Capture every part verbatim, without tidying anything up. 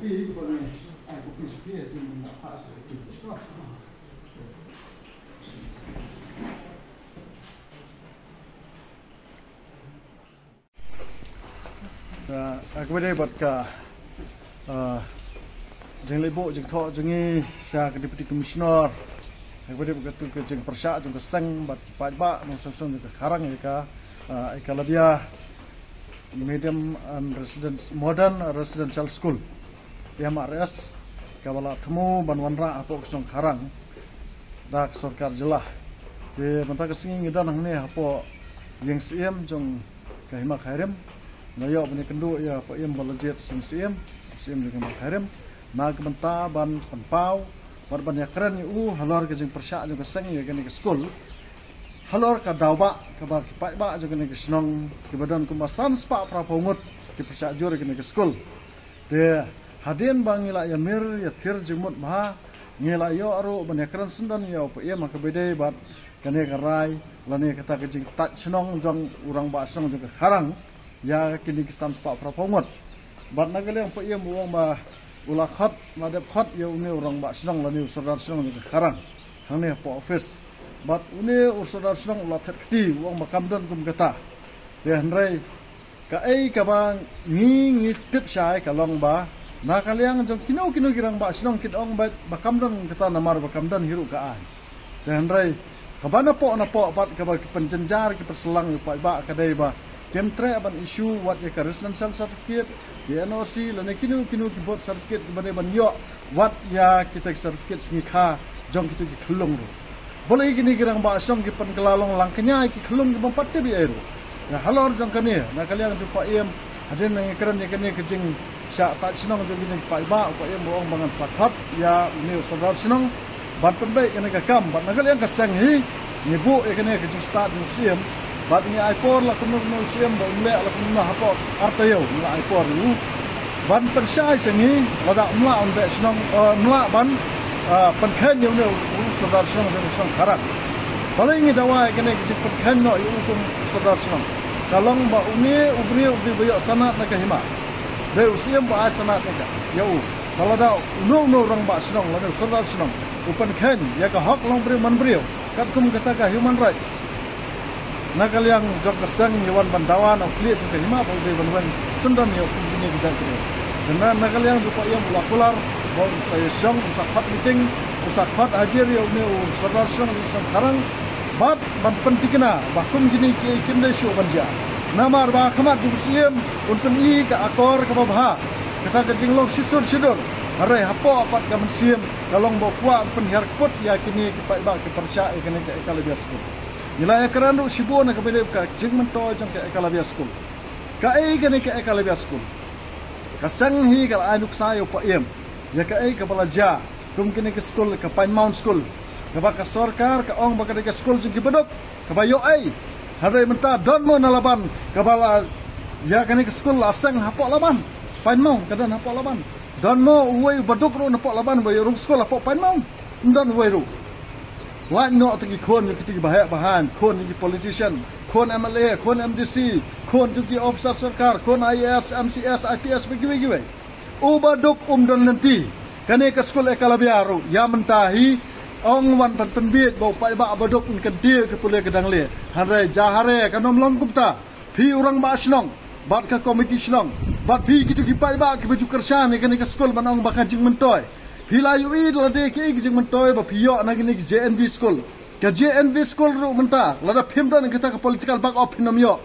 Ka, ka ba dei bad ka, ah, jingleh buh jingthoh jong ngi sha ka Deputy Commissioner. Ka ba dei bad ka tu ka jingpyrshah jong ka seng bad paidbah nongshong shnong jong ka Kharang ïa ka, ah, Eklavya Medium and Residence, Modern Residential School, M R S, ka ba la thmu ban wanrah hapoh ka shnong Kharang da ka sorkar jylla. Te mynta ka sngi ngi don hangne hapoh ïing Syiem jong ka Hima Khyrim. Nga ïoh ban ïakynduh ïa u Paiem Balajied Sing Syiem, Syiem jong ka Hima Khyrim, na ka bynta ban pynpaw bad ban ïakren ïa u halor ka jingpyrshah jong ka seng ïa kane ka skul. Halor ka daw ba kaba ki paidbah jong kane ka shnong kiba don kumba san spah phra phew ngut ki pyrshah jur ïa kane ka skul. Te hadien ba ngi la ïamir ïathir jingmut bha, ngi la ïoh ruh ban ïakren syndon ïa u Paiem ha kaba dei bad kane ka rai lane kata ka jingtah shnong jong u rangbah shnong jong ka Kharang ïa kine ki san spah phra phew ngut. Bad na ka liang u Paiem u ong ba u la khot, la dep khot ïa une u rangbah shnong lane u sordar shnong jong ka Kharang hangne hapoh office. Bad une u sordar shnong u la thet kti, u ong ba kam don kum kata. Te hynrei kaei kaba ngi, ngi tip shai ka long ba na ka liang jong kino kino ki rangbah shnong kin ong ba, ba kam don kata namar ba kam don hi ruh ka aiñ. Te hynrei kaba napoh napoh bad kaba ki pynjynjar ki pynsaphriang ïa u paidbah ka dei ba kim treh ban issue wat ïa ka residential certificate, ki N O C lane kino kino ki birth certificate kiba dei ban ïoh, wat ïa kita ki certificate sngi kha jong kita ki khyllung ruh. Balei kine ki rangbah shnong ki pynkylla long lang kñia ïa ki khyllung ki bym pat tip ei ei ruh. Ïa halor jong kane, na ka liang jong u Paiem, hadien ba ngi kren ïa kane ka jingshah tah shnong jong kine ki paidbah, u Paiem u ong ba ngan sa khot ïa une u sordar shnong ban pynbeit kane ka kam, bad na ka liang ka seng hi ngi buh ïa kane ka jingstad jong u Syiem. Bad ngi ai por la kumno kumno u Syiem ba un leh la kumno hapoh ar taïew ngi la ai por ïa u ban pynshai sha ngi lada um lah un beh shnong, eh, um lah ban, eh, pynkheiñ ïa une u sordar shnong jong ka shnong Kharang. Balei ngi dawa ïa kane ka jingpynkheiñ noh ïa u kum u sordar shnong? Ka long ba une u briew u dei ba ïoh sanad na ka hima. Dei u Syiem ba ai sanad na ka ïa u. Ba lada uno uno u rangbah shnong lane u sordar shnong u pynkheiñ ïa ka hok long briew man briew katkum kata ka human rights, na ka liang jong ka seng ngi wan ban dawa na u khlieh jong ka hima ba u dei ban wan syndon ïa u kum kine ki jait briew. Te na, na ka liang jong u Paiem u la kular ba un sa ïashong, un sa khot meeting, un sa khot hajir ïa une u sordar shnong jong ka shnong Kharang bad ban pynthikna ba kum kine kiei kim dei shuh ban jia. Namar ba ha khmat jong u Syiem un pyni ka akor kaba bha, kata ka jinglong shisur shidur. Hynrei hapoh pat ka mynsiem ka long ba u kwah ban pynhiar kput ïa kine ki paidbah ki pyrshah ïa kane ka Eklavya School. Ngi la ïakren ruh shibun na kaba dei ka jingmyntoi jong ka Eklavya School. Kaei kane ka Eklavya School? Ka seng hi ka la ai nuksa ïa u Paiem ïa kaei kaba la jia kum kine ki skul, ka Pine Mount School, kaba ka sorkar ka ong ba ka dei ka skul jong ki baduk, kaba ïoh ei. Hynrei mynta don mo na Laban kaba la ïa kane ka skul la seng hapoh Laban? Pine Mount ka don hapoh Laban. Don mo uwei u baduk ruh napoh Laban ba ïoh rung skul hapoh Pine Mount? Ym don uwei ruh. Lait noh te ki khun ïa kito ki baheh bahaiñ, khun ïa ki politician, khun M L A, khun M D C, khun jong ki officer sorkar, khun I A S, M C S, I P S bad kiwei kiwei. U baduk um don lynti. Kane ka skul Eklavya ruh ïa mynta hi ong wan ban pynbiej ba u paidbah baduk un kyntiew ki pule ki danglieh. Hynrei ja hare kan ym long kumta. Phi u rangbah shnong bad ka komiti shnong bad phi kito ki paidbah kiba ju kyrshan ïa kane ka skul ban ong ba ka jingmyntoi. Phi la ïohi da lade kiei ki jingmyntoi ba phi ïoh na kane ka J N V School. Ka J N V School ruh mynta lada phim don kata ka political back up phin ym ïoh.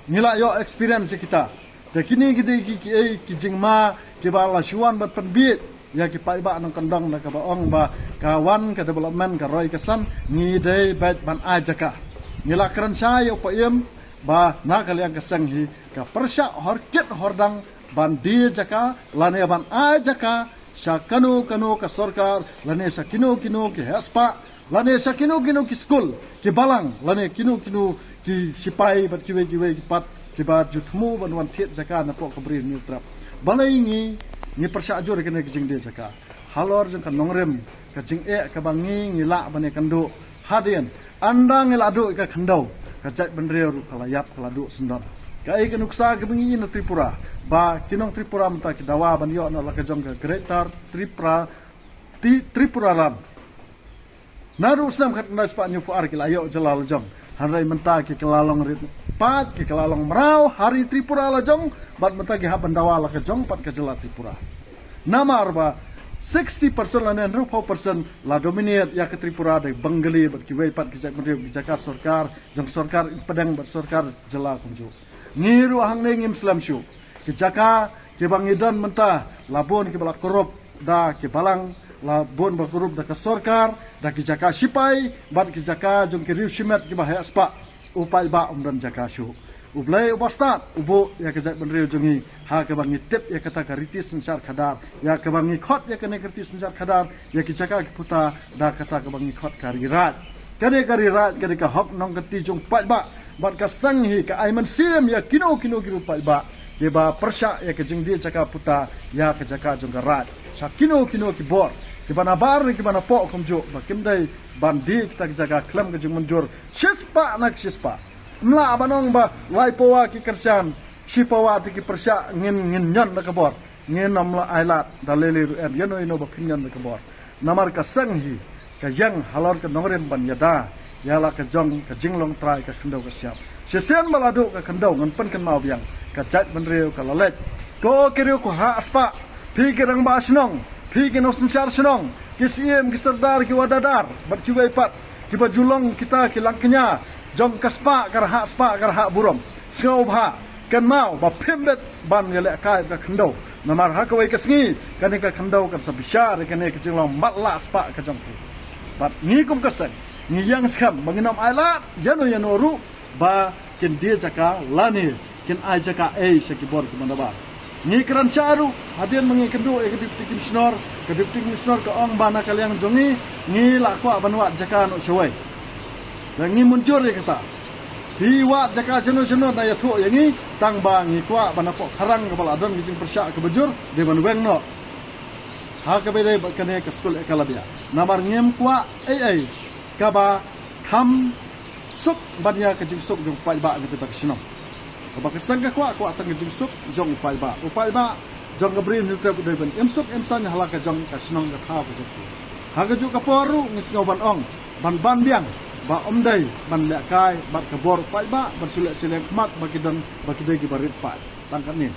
Ngi la ïoh experience ïa kita. Te kine ki dei ki, kiei ki jingma kiba la shu wan ban pynbiej ïa ki paidbah nongkyndong na kaba ong ba ka wan ka development ka roi ka san ngi dei beit ban ai jaka. Ngi la kren shai ïa u Paiem ba na ka liang ka seng hi ka pyrshah hor kit hor dang ban die jaka lane ban ai jaka sha kano kano ka sorkar lane sha kino kino ki heh spah lane sha kino kino ki skul, ki balang lane kino kino ki sipai bad kiwei kiwei ki pat kiba ju thmu ban wan thied jaka napoh ka Bri Hynñiewtrep. Balei ngi, ngi pyrshah jur ïa kane ka jingdie jaka? Halor jong ka nongrim, ka jingeh kaba ngi, ngi lah ban ïakynduh hadien ynda ngi la duh ïa ka khyndew, ka jaitbynriew ruh ka la ïap, ka la duh syndon. Kaei ka nuksa kaba ngi i na Tripura, ba ki nong Tripura mynta ki dawa ban ïoh na la ka jong ka Greater Tripura, Ti- Tripura Land. Naduh u snem khatkhyndai spah hynñiewphew ar ki la ïoh jylla la jong. Hynrei mynta ki kylla long rit pat, ki kylla long mraw ha ri Tripura la jong, bad mynta ki hap ban dawa la ka jong pat ka jylla Tripura. Namar ba sixty percent lane hynriewphew percent la dominate ïa ka Tripura da Bengali bad kiwei pat ki jaitbynriew, ki jaka sorkar jong sorkar pdeng bad sorkar jylla kumjuh. Ngi ruh hangne ngim slem shuh. Ki jaka kiba ngi don mynta la bun kiba la kurup da ki balang, la bun ba kurup da ka sorkar, da ki jaka shipai bad ki jaka jong ki riew shimet kiba heh spah. U paidbah um don jaka shuh. U Blei uba stad u buh ïa ka jaitbynriew jong ngi ha kaba ngi tip ïa kata ka riti synshar khadar, ïa kaba ngi khot ïa kane ka riti synshar khadar, ïa ki jaka ki puta da kata kaba ngi khot ka ri raid. Kane ka ri raid ka dei ka hok nongkynti jong u paidbah, bad ka seng hi ka ai mynsiem ïa kino kino ki paidbah kiba pyrshah ïa ka jingdie jaka puta ïa ka jaka jong ka raid sha kino kino ki bor, kiba nabar kiba napoh kumjuh, ba kim dei ban die kita ki jaka khlem ka jingmynjur shispah na shispah. Ym lah ban ong ba lai pawa ki kyrshan, shi pawa te ki pyrshah, ngin ngin ñion da ka bor. Ngin ym lah ailad da lei lei ruh em ïano ïano ba phin ñion da ka bor. Namar ka seng hi ka ïeng halor ka nongrim ban ïada ïa la ka jong ka jinglong trai ka khyndew ka shyiap. Shisien ba la duh ka khyndew ngan pynkynmaw biang, ka jaitbynriew ka la leit. Ko ki riew ko hah spah, phi ki rangbah shnong, phi ki nongsynshar shnong, ki syiem, ki sordar, ki wahadar bad kiwei pat kiba ju long kita ki langkñia jong ka spah ka rhah, spah ka rhah burom. Sngewbha kynmaw ba phim bit ban ïalehkai bad ka khyndew, namar ha kawei ka sngi kane ka khyndew kan sa bishar ïa kane ka jinglong matlah spah ka jong phi. Bad ngi kum ka seng ngi ïeng skhem ba ngin ym ailad ïano ïano ruh ba kin die jaka lane kin ai jaka ei sha ki bor kiba nabar. Ngi kren sha ruh hadien ba ngi kynduh ïa ka Deputy Commissioner, ka Deputy Commissioner ka ong ba na ka liang jong ngi ngi la kwah ban wad jaka noh shawei. Ba ngi mynjur ïa kata. Phi wad jaka shano shano na ïathuh ïa ngi, tang ba ngi kwah ba na poh kharang kaba la don ka jingpyrshah kaba jur, dei ban weng noh ha kaba dei bad kane ka skul Eklavya. Namar ngim kwah ei ei kaba kham suk ban ïa ka jingsuk jong u paidbah na kita ki shnong. Kaba ka seng ka kwah, kwah tang ka jingsuk jong u paidbah. U paidbah jong ka Bri Hynñiewtrep u dei ban im suk im saiñ ha la ka jong ka shnong ka thaw ka jong u. Ha kajuh ka por ruh ngi sngew ban ong, ban ban biang ba ym dei ban lehkai bad ka bor u paidbah ban shu leh shiliang khmat ba ki don, ba ki dei kiba rit paid. Tang katne.